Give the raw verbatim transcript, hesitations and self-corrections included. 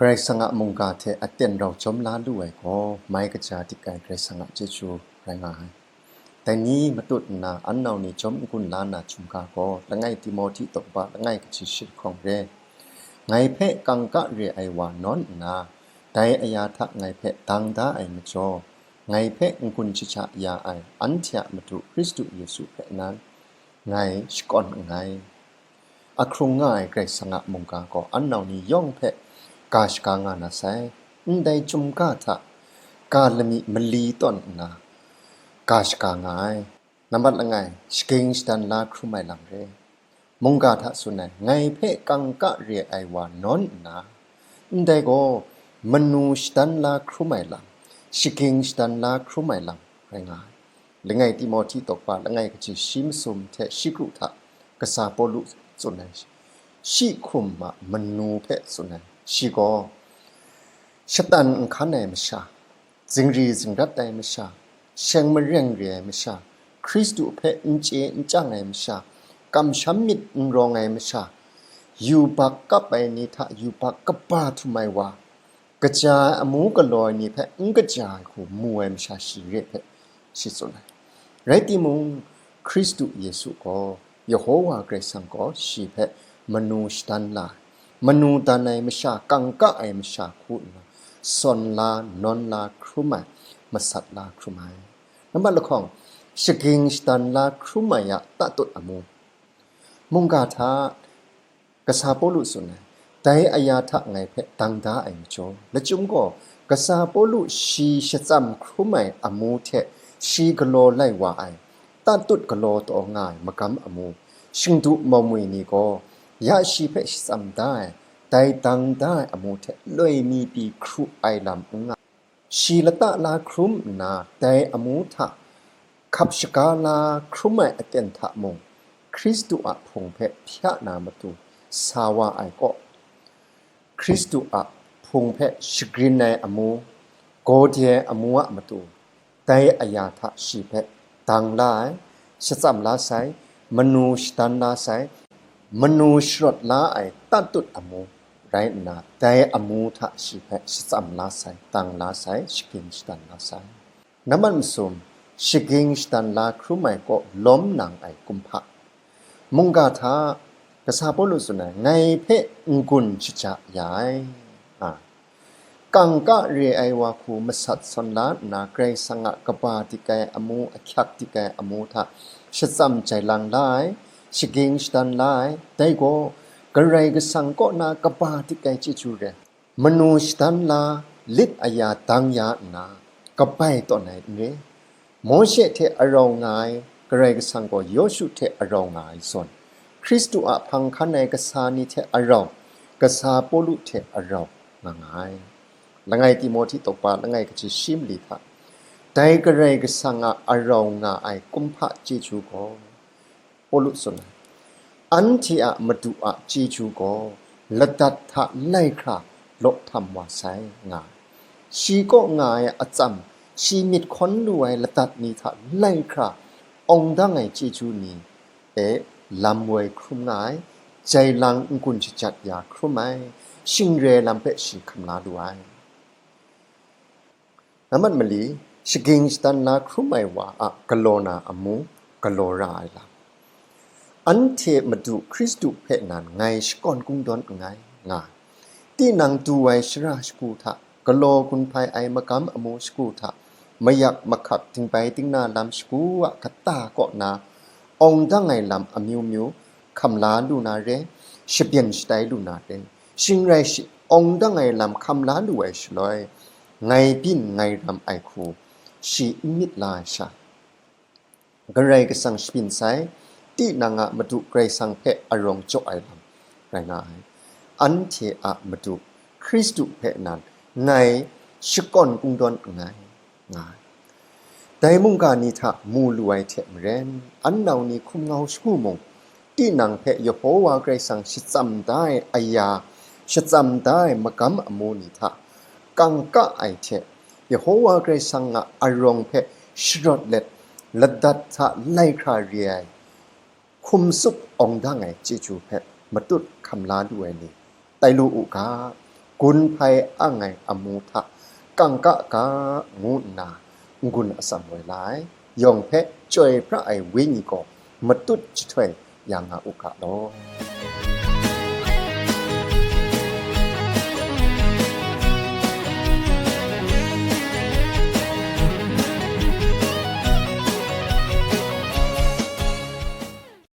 Karai Kasang a mungga hte aten rau jawm la lu ai gaw, mai kaja dik ai Karai Kasang a chyeju rai nga ai. Dai ni matut nna, an nau ni jawm n-gun la na chyum ga gaw, langai Timohti tawkpa langai kaji shi lahkawng re. Ngai hpe kangka re ai wa nawn nna, dai aya hta ngai hpe dang da ai majaw, ngai hpe n-gun shaja ya ai anhte a Madu Hkristu Yesu hpe nan, ngai shakawn nngai. Ahkrung nga ai Karai Kasang a mungga gaw an nau ni yawng hpe ga shaga nga na sai, ndai chyum ga hta ga lami mali tawn nna ga shaga nga ai. Nambat langai, shaging shadan la hkrum ai lam re. Mungga hta tsun ai, ngai hpe kangka re ai wa nawn nna, ndai gaw manu shadan la hkrum ai lam, shaging shadan la hkrum ai lam rai nga ai. Langai Timohti tawkpa langai kaji shi masum hte shi kru hta kasa Pawlu tsun ai, shi hkum a manu hpe tsun ai, shi gaw shatan n hkan ai masha, zingri zingrat ai masha, sheng mareng re ai masha, Hkristu hpe n chye n chyang ai masha, kamsham myit n rawng ai masha, yubak kap ai ni hta yubak kaba htum ai wa, kaja ai amu galaw ai ni hpe n kaja ai hku mu ai masha shi re hpe shi tsun ai. Rai timung, Hkristu Yesu gaw, Yehowa Karai Kasang gaw shi hpe manu shadan la ai, manu dan ai masha, kangka ai masha hku nna, sawn la, nawn la hkrum ai, masat la hkrum ai. Nambat lahkawng, shaging shadan la hkrum ai a tatut amu. Mungga hta kasa Pawlu tsun ai, dai aya hta ngai hpe dang da ai majaw, lachyum gaw, kasa Pawlu shi shatsam hkrum ai amu hte shi galaw lai wa ai, tatut galaw taw nga ai magam amu, shingdu maumwi ni gaw, ya shi hpe shatsam da ai, dai dang da ai amu hte loi mi pyi hkru ai lam n nga. Shi lata la hkrum nna, dai amu hta hkap shaga la hkrum ai aten hta mung, Hkristu a Hpung hpe hpya na matu sa wa ai kaw, Hkristu a Hpung hpe shagrin ai amu, gawde ai amu a matu, dai aya hta shi hpe dang la ai, shatsam la sai, manu shadan la sai, manu sharawt la ai tatut amu rai nna, dai amu hta shi hpe shatsam la sai, dang la sai, shaging shadan la sai. Nambat masum, shaging shadan la hkrum ai kaw lawm nang ai kumhpa. Mungga hta kasa Pawlu tsun ai, ngai hpe n-gun shaja ya ai, a, kangka re ai wa hku masat sawn la nna, Karai Kasang a kaba dik ai amu, ahkyak dik ai amu hta shatsam jai lang la ai, shaging shadan la ai, dai gaw Karai Kasang kaw na kaba dik ai chyeju re. Manu shadan la, lit aya dang ya nna, kabai tawn ai n re. Mawshe hte arau nga ai Karai Kasang gaw Yawshu hte arau nga ai zawn, Hkristu a hpang hkan ai kasa ni hte arau, kasa Pawlu hte arau nga nga ai. Langai Timohti tawkpa langai kaji shi mali hta, dai Karai Kasang a arau nga ai kumhpa chyeju gaw, Pawlu tsun ai, anhte a Madu a chyeju gaw ladat hta lai hkra law htam wa sai, nga ai. Shi kaw nga ai atsam, shi myit hkawn lu ai ladat ni hta lai hkra awng dang ai chyeju ni e lam woi hkrum nga ai, jai lang n-gun shajat ya hkrum ai, shing re ai lam hpe shi hkam la lu ai. Nambat mali, shaging shadan la hkrum ai wa a galaw na amu, galaw ra ai lam. Anhte Madu Hkristu hpe nan ngai shakawn kungdawn nngai, nga ai. Tinang du ai shara shagu hta, galaw gun hpai ai magam amu shagu hta, mayak mahkak dingbai dingna lam shagu a kata kaw na, awng dang ai lam amyu myu hkam la lu na re, shabyen shatai lu na re, shing rai shi, awng dang ai lam hkam la lu ai shaloi, ngai byin ngai ram ai hku shi n myit la ai sha, Karai Kasang shabyin sai, tinang a Madu Karai Kasang hpe arawng jaw ai lam rai nga ai. Anhte a Madu Hkristu hpe nan ngai shakawn kungdawn nngai, nga ai. Dai mungga ni hta mu lu ai hte maren, an nau ni hkum ngau shagu mung, tinang hpe Yehowa Karai Kasang shatsam da ai aya, shatsam da ai magam amu ni hta kangka ai hte, Yehowa Karai Kasang a arawng hpe sharawt let, ladat hta lai hkra re ai, hkum tsup awng dang ai chyeju hpe matut hkam la lu ai ni, tai lu u ga, gun hpai ang ai amu hta kangka ga ngu nna n-gun atsam woi la ai, yawng hpe Chyoi pra ai Wenyi gaw matut jahtoi ya nga u ga law.